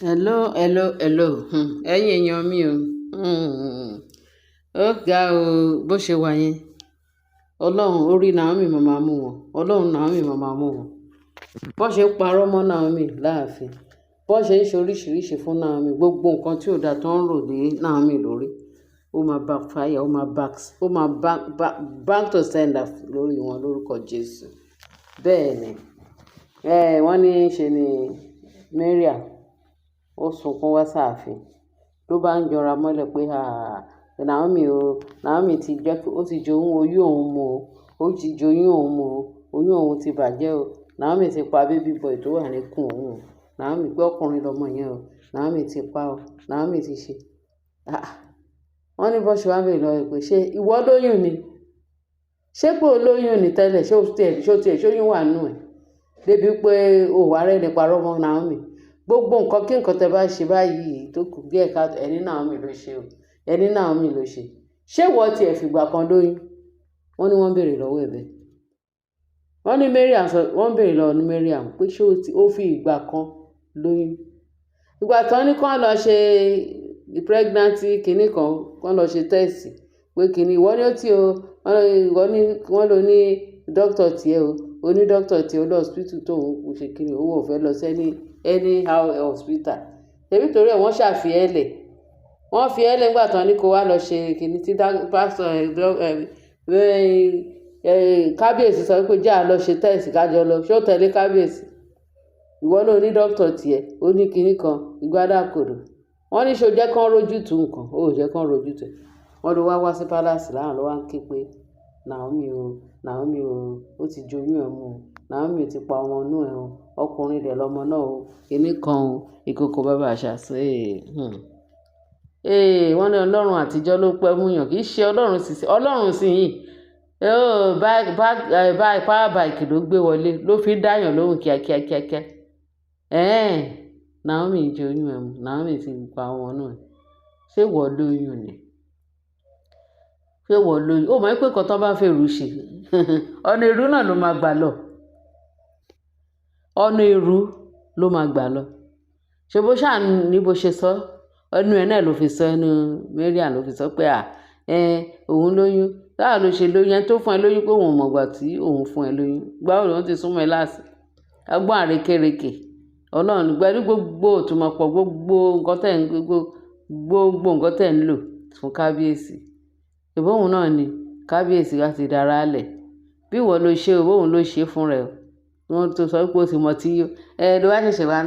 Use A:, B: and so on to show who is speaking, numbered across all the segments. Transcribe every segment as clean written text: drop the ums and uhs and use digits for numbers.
A: Hello, hello, hello. Ẹ̀yin èèyàn mi o. Ó ga o, bó ṣe wà yẹn. Ọlọ́run, orí Naomi máa máa mú wọn. Ọlọ́run Naomi máa máa mú wọn. Bó ṣe ń parọ́ mọ́ Naomi láàfin. Bó ṣe ń ṣe oríṣìíríṣìí fún Naomi. Gbogbo nǹkan tí ò da tó ń rò lé Naomi lórí. Ó máa backfire, ó máa back, back, back to sender lórí wọn lórúkọ Jésù. Bẹ́ẹ̀ ni. Wọ́n ní ṣe ni Mariam ó sunkún wá sáàfin. Ló bá ń jọra mọ́lẹ̀ pé, "àáà, Naomi o, Naomi ti jẹ́ kó, ó ti joyún oyún òun mu o. Ó ti joyún òun mu o. Oyún òun ti bàjẹ́ o. Naomi ti pa baby boy tó wà níkùn òun o. Naomi pé ọkùnrin lọmọ yẹn o. Naomi ti pa o. Naomi ti ṣe." Àà, wọ́n ní bó ṣe wá béèrè lọ́wọ́ ẹ̀ pé ṣé ìwọ lóyún ni? Ṣé pé o lóyún ni tẹ́lẹ̀? Ṣé o ti ẹ̀, ṣé o ti ẹ̀, ṣé oyún wà nínú ẹ̀? Débi pé o wà rẹ́ni parọ́ mọ́ Naomi. Gbogbo nǹkan kí nǹkan tẹ bá ṣe báyìí tó kù díẹ̀ ká, ẹni Naomi ló ṣe o. Ẹni Naomi ló ṣe. Ṣé ìwọ ti ẹ̀ fìgbà kan lóyún? Wọ́n ní wọ́n béèrè lọ́wọ́ ẹ̀ bẹ́ẹ̀. Wọ́n ní Mariam sọ, wọ́n béèrè lọ́wọ́ ní Mariam pé ṣé o ti, ó fi ìgbà kan lóyún? Ìgbà tí wọ́n ní kí wọ́n lọ ṣe pregnancy kìíní kan, kí wọ́n lọ ṣe test pé kìíní, ìwọ ni ó ti o. Ìwọ ní, wọ́n ló ní doctor tí ẹ o. Ó ní doctor tí ó lọ hospital tó ń ṣe kíni, òun ò fẹ́ lọ sí anyhow hospital. Ṣebí torí ẹ wọ́n ṣàfi ẹ́ lẹ̀. Wọ́n fi ẹ́ lẹ̀ nígbà tí wọ́n ní kó wá lọ ṣe kìíní tí pastor, kábíyèsí sọ pé jẹ́ à lọ ṣe test ká jọ lọ. Ṣé ó tẹ̀lé kábíyèsí? Ìwọ ló ní doctor tí ẹ, ó ní kíní kan, ìgbádàkodò. Wọ́n ní ṣé o jẹ́ kí wọ́n rójú tú nǹkan? Ó ò jẹ́ kí wọ́n rójú tú. Wọ́n ló wá wá sí palace lánàá ló wá ń ké pé Naomi o, Naomi o, ó ti joyún ẹ mu o. Naomi ti pa ọmọ inú ẹ o. Ọkùnrin dẹ̀ lọmọ náà o. Kíní kan o. Ìkòkò bàbá àṣàsùn. Ee, wọ́n ní Ọlọ́run àtijọ́ ló pẹ́ mú yàn, kì í ṣe Ọlọ́run sísìn, Ọlọ́run sì yìí. Oh, bike, power bike ló gbé wọlé, ló fi ń dáyàn lóhùn kíákíá kíákíá. Naomi jẹ oyún ẹ mu, Naomi ti pa ọmọ náà. Ṣé ìwọ lóyún ni? Ṣé ìwọ lóyún? Ó mọ̀ pé nǹkan tó bá fẹ́ èrú ṣe, ọ̀nà èrú náà ló máa gbà lọ. Ọ̀nà èrú ló máa gbà lọ. Ṣé bó ṣáà ní bó ṣe sọ, ẹnu ẹ náà ló fi sọ, ẹnu Mariam ló fi sọ pé à, òun lóyún. Báwo ló ṣe lóyún? Ẹni tó fún ẹ lóyún pé òun ò mọ̀ ìgbà tí òun fún ẹ lóyún. Ìgbà wo lòun ti súnmọ́ ẹ last? Ọgbọ́n àrékérekè. Ọlọ́run pẹ̀lú gbogbo ìtumọ̀pọ̀, gbogbo nǹkan tẹ̀ ń, gbogbo, gbogbo nǹkan tẹ̀ ń lò fún kábíyèsí. Ṣèbí òun náà ni kábíyèsí wá ti dára lẹ̀. Bí ìwọ ló ṣe o, bóun ló ṣe fún rẹ o. Wọ́n tó sọ pé ó ti mọ tí yó. Ló wá ṣẹ̀ṣẹ̀ wá,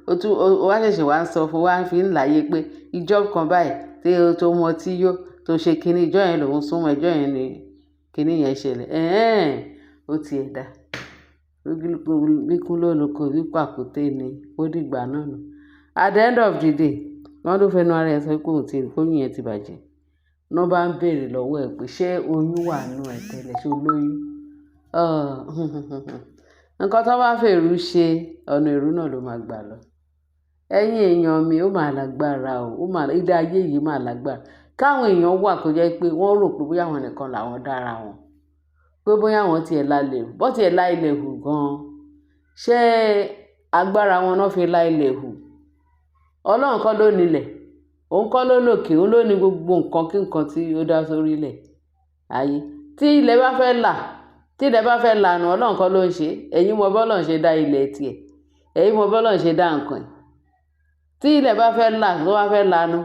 A: ó tún, ó wá ṣẹ̀ṣẹ̀ wá ń sọ fún wa fi ń láyé pé ìjọ kan báyìí tí ó tó mọ tí yó tó ṣe kíní, ìjọ yẹn lòun súnmọ́, ìjọ yẹn ni kíní yẹn ṣẹlẹ̀. Ó ti ẹ̀ dá. Bí kú ló lóko, bí pàkúté ni, ó dìgbà náà nù. At the end of the day, wọ́n ló fẹnu ara ẹ sọ pé òun ti, oyún yẹn ti bàjẹ́. Wọ́n bá ń béèrè lọ́wọ́ ẹ̀ pé ṣé oyún wà nínú ẹ tẹ́lẹ̀, ṣé o lóyún? Nǹkan tó bá fẹ́ èrú ṣe, ọ̀nà èrú náà ló máa gbà lọ. Ẹ̀yin èèyàn mi, ó máa lágbára o. Ó máa, ilé ayé yìí máa lágbára. Káwọn èèyàn wà kó jẹ́ pé wọ́n rò pé bóyá àwọn nìkan làwọn dára wọn. Pé bóyá àwọn tí ẹ lálẹ́ hù. Bó tí ẹ lá ilẹ̀ hù gan. Ṣé agbára wọn náà fi lá ilẹ̀ hù? Ọlọ́run kọ́ ló ní ilẹ̀. Òun kọ́ ló lòkè, òun ló ní gbogbo nǹkan kí nǹkan tí ó dá sórí ilẹ̀ ayé. Tí ilẹ̀ bá fẹ́ là, tí ilẹ̀ bá fẹ́ lànà, Ọlọ́run kọ́ ló ń ṣe. Ẹ̀yin mọ bí Ọlọ́run ṣe dá ilẹ̀ tiẹ̀. Ẹ̀yin mọ bí Ọlọ́run ṣe dá nǹkan ẹ̀. Tí ilẹ̀ bá fẹ́ là, tó bá fẹ́ lanu,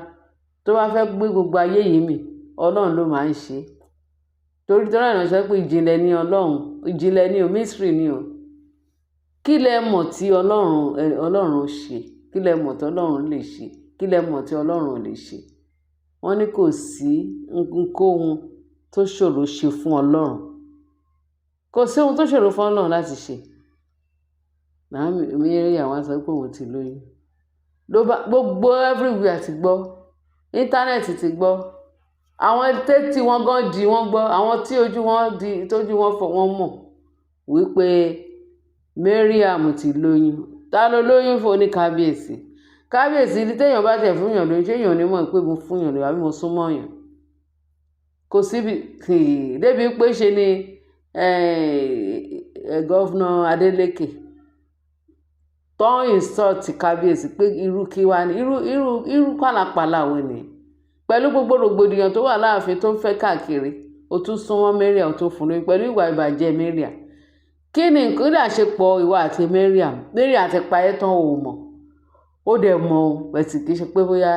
A: tó bá fẹ́ gbé gbogbo ayé yìí mì, Ọlọ́run ló máa ń ṣe. Torí torí ẹ̀ náà sọ pé ìjìnlẹ̀ ni Ọlọ́run, ìjìnlẹ̀ ni o, mystery ni o. Kí lẹ mọ̀ tí Ọlọ́run, Ọlọ́run ṣe? Kí lẹ mọ̀ tí Ọlọ́run lè ṣe? Kí lẹ mọ̀ tí Ọlọ́run ò lè ṣe? Wọ́n ní kò sí ohunkóhun tó ṣòro ṣe fún Ọlọ́run. Kò sí ohun tó ṣòro fún Ọlọ́run láti ṣe. Naomi, Mariam wá sọ pé òun ti lóyún. Ló bá gbogbo everywhere ti gbọ́. Internet ti gbọ́. Àwọn tí wọ́n gan di wọ́n gbọ́. Àwọn tí ojú wọn di, tójú wọn fọ́ wọ́n mọ̀ wípé Mariam ti lóyún. Ta ló lóyún fún oní kábíyèsí? Kábíyèsí ní tí èèyàn bá tẹ̀ fún èèyàn lóyún, ṣé èèyàn ò ní mọ̀ pé mo fún èèyàn lóyún àbí mo sún mọ́ èèyàn? Kò síbi, débi pé ṣe ni, Governor Adeleke. Tó ń insult kábíyèsí pé irú kí wá ní irú irú irú pàlàpàlà wo ni, pẹ̀lú gbogbo rògbòdìyàn tó wà láàfin tó ń fẹ́ káàkiri, ó tún súnmọ́ Mariam, tó fún lóyún pẹ̀lú ìwà ìbàjẹ́ Mariam. Kí ni nǹkan àṣepọ̀ ìwọ àti Mariam? Mariam ti pa ẹ́ tán, ò mọ̀, ó dẹ̀ mọ̀ o, bẹ̀tì kì í ṣe pé bóyá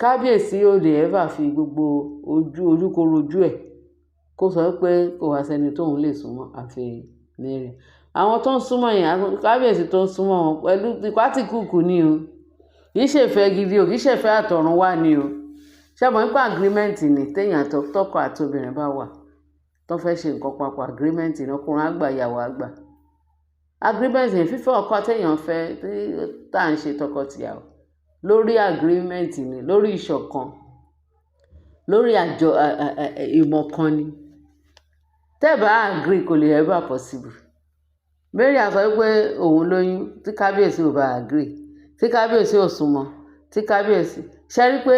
A: kábíyèsí ò lè ever fi gbogbo ojú ojúkorojú ẹ̀ kó sọ pé kò wá sẹ́ni tóun lè súnmọ́ àfi Mariam. Àwọn tó ń súnmọ́ yẹn, kábíyèsí tó ń súnmọ́ wọn pẹ̀lú tipátìkúùkù ni o. Kì í ṣe ìfẹ́ gidi o, kì í ṣe ìfẹ́ àtọ̀run wá ni o. Ṣé mọ̀ nípa agreement ni téèyàn tọkọ àti obìnrin bá wà tó fẹ́ ṣe nǹkan papọ̀, agreement ni. Ọkùnrin á gbà, ìyàwó á gbà. Agreement ni fífẹ́ ọkọ téèyàn fẹ́ tá à ń ṣe tọkọ-tìyàwó lórí agreement ni, lórí ìṣọ̀kan, lórí àjọ ìmọ̀ kan ni. Tẹ́ ẹ bá agree, kò lè ever possible. Mariam sọ pé òun lóyún, tí kábíyèsí ò bá agree, tí kábíyèsí ò súnmọ́, tí kábíyèsí ṣe rí pé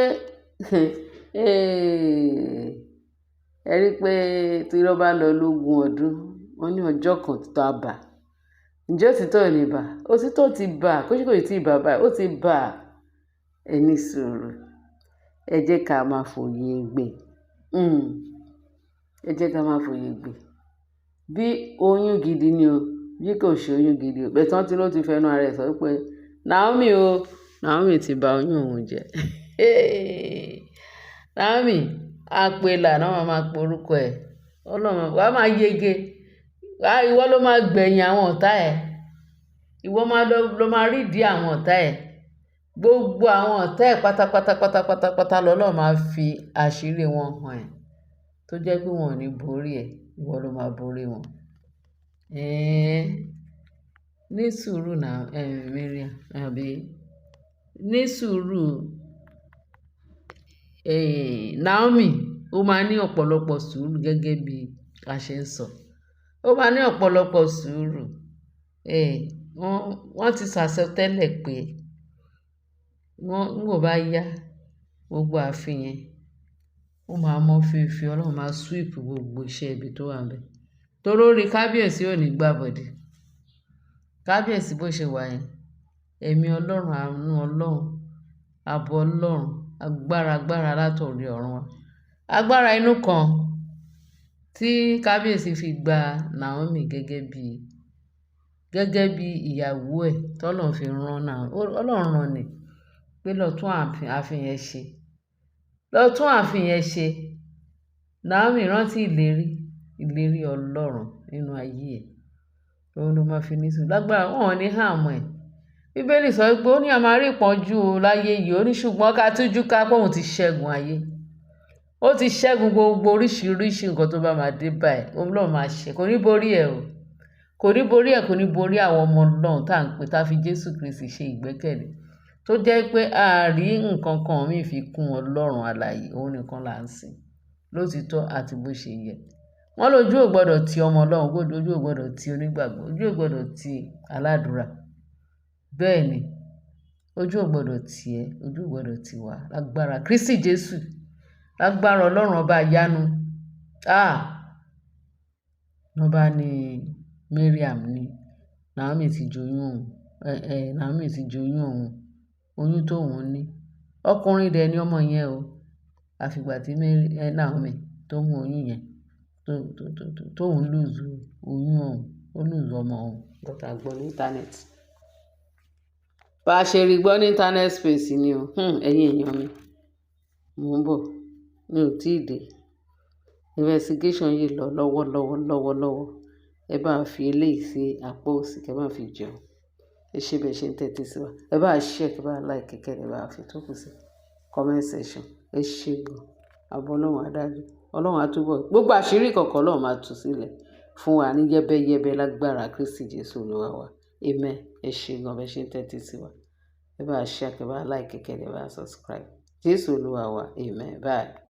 A: ẹ rí pé tí irọ́ bá lọ lógún ọdún, wọ́n ní ọjọ́ kan òtítọ́ á bà. Ǹjẹ́ òtítọ́ ò ní bà? Òtítọ́ ti bà, kó ṣe kò tí ì bà báyìí, ó ti bà. Ẹ ní sùúrù. Ẹ jẹ́ ká máa fòye gbé. Ẹ jẹ́ ká máa fòye gbé. Bí oyún gidi ni o, bí kò ṣe oyún gidi o. Bẹ́ẹ̀ tán tí ló ti fẹnu ara ẹ̀ sọ pé Naomi o, Naomi ti ba oyún òun jẹ́. Naomi, àpèlà náà máa máa pe orúkọ ẹ̀. Ọlọ́run, wà á máa yege. Ìwọ ló máa gbẹ̀yìn àwọn ọ̀tá ẹ̀. Ìwọ máa lọ, ló máa rí ìdí àwọn ọ̀tá ẹ̀. Gbogbo àwọn ọ̀tá ẹ̀ pátápátá, pátápátá, pátá lọ́lọ́run máa fi àṣírí wọn hàn ẹ́. Tó jẹ́ pé wọn ò ní borí ẹ, ìwọ ló máa borí wọn. Ẹ́n, ní sùúrù náà, Mariam, àbí? Ní sùúrù, Naomi, ó máa ní ọ̀pọ̀lọpọ̀ sùúrù gẹ́gẹ́ bí a ṣe ń sọ. Ó máa ní ọ̀pọ̀lọpọ̀ sùúrù. Wọ́n ti sọ àsọtẹ́lẹ̀ pé wọ́n, nígbà ó bá yá, gbogbo ààfin yẹn, ó máa mọ́ fínfín, Ọlọ́run máa sweep gbogbo iṣẹ́ ibi tó wà níbẹ̀. Torí ó rí kábíyèsí ò ní gbàbọ̀dè. Kábíyèsí bó ṣe wà yẹn, ẹ̀mí Ọlọ́run, àánú Ọlọ́run, ààbò Ọlọ́run, agbára agbára látòrí ọ̀run wá. Agbára inú kan tí kábíyèsí fi gba Naomi gẹ́gẹ́ bí ìyàwó ẹ̀ tí Ọlọ́run fi rán Naomi. Ọlọ́run rán ni pé lọ tún ààfin yẹn ṣe. Lọ tún ààfin yẹn ṣe. Naomi rántí ìlérí, ìlérí Ọlọ́run nínú ayé ẹ̀. Òun ló máa fi ní sùúrù. Lágbára wọn ò ní harm ẹ̀. Bíbélì sọ pé ó ní a máa rí ìpọ́njú láyé yìí, ó ní ṣùgbọ́n ká tújú ká pé òun ti ṣẹ́gun ayé. Ó ti ṣẹ́gun gbogbo oríṣiríṣi nǹkan tó bá máa dé bá ẹ. Òun ló máa ṣe. Kò ní borí ẹ o. Kò ní borí ẹ, kò ní borí àwọn ọmọ Ọlọ́run tí à ń pè tá fi Jésù Kristi ṣe ìgbẹ́kẹ̀lé. Tó jẹ́ pé a rí nǹkan kan mí fi kún Ọlọ́run alààyè, òun nìkan là ń sìn. Lótitọ́ àti bó ṣe yẹ. Wọ́n lójú ò gbọdọ̀ ti ọmọ Ọlọ́run, ojú ò gbọdọ̀ ti onígbàgbọ́, ojú ò gbọdọ̀ ti aládùrá. Bẹ́ẹ̀ ni, ojú ò gbọdọ̀ tì ẹ́, ojú ò gbọdọ̀ tì wá. Lágbára Kristi Jésù, lágbára Ọlọ́run ọba ìyanu. Ah! Wọ́n bá ní Mariam ní Naomi ti joyún òun, Naomi ti joyún òun, oyún tó òun ní. Ọkùnrin dẹ̀ ni ọmọ yẹn o. Àfi ìgbà tí Naomi tó mú oyún yẹn, tó òun lose oyún òun, ó lose ọmọ òun. Nǹkan tí a gbọ́ ní internet. Bá ṣe rí gbọ́ ní internet space ni o. Ẹ̀yin èèyàn mi. Mò ń bọ̀. Mi ò tí ì dé. Investigation yìí lọ lọ́wọ́ lọ́wọ́ lọ́wọ́ lọ́wọ́. Ẹ bá fi eléyìí sí apá òsì kí ẹ má fi jẹun. Ẹ ṣé bí ẹ ṣe ń tẹ́tí sí wa. Ẹ bá share, kí ẹ bá like, kí ẹ bá fi tókù sí comment section. Ẹ ṣé gan. Àbọ̀ Ọlọ́run á dájú. Ọlọ́run á túbọ̀ gbogbo àṣírí ìkọ̀kọ̀ Ọlọ́run máa tú sílẹ̀ fún wa ní yẹ́bẹ́yẹ́bẹ́ lágbára Kristi Jésù Olúwa wa. Amen. Ẹ ṣé gan bí ẹ ṣe ń tẹ́tí sí wa. Ẹ bá share, kí ẹ bá like, kí ẹ bá subscribe. Jésù Olúwa wa. Amen. Bye.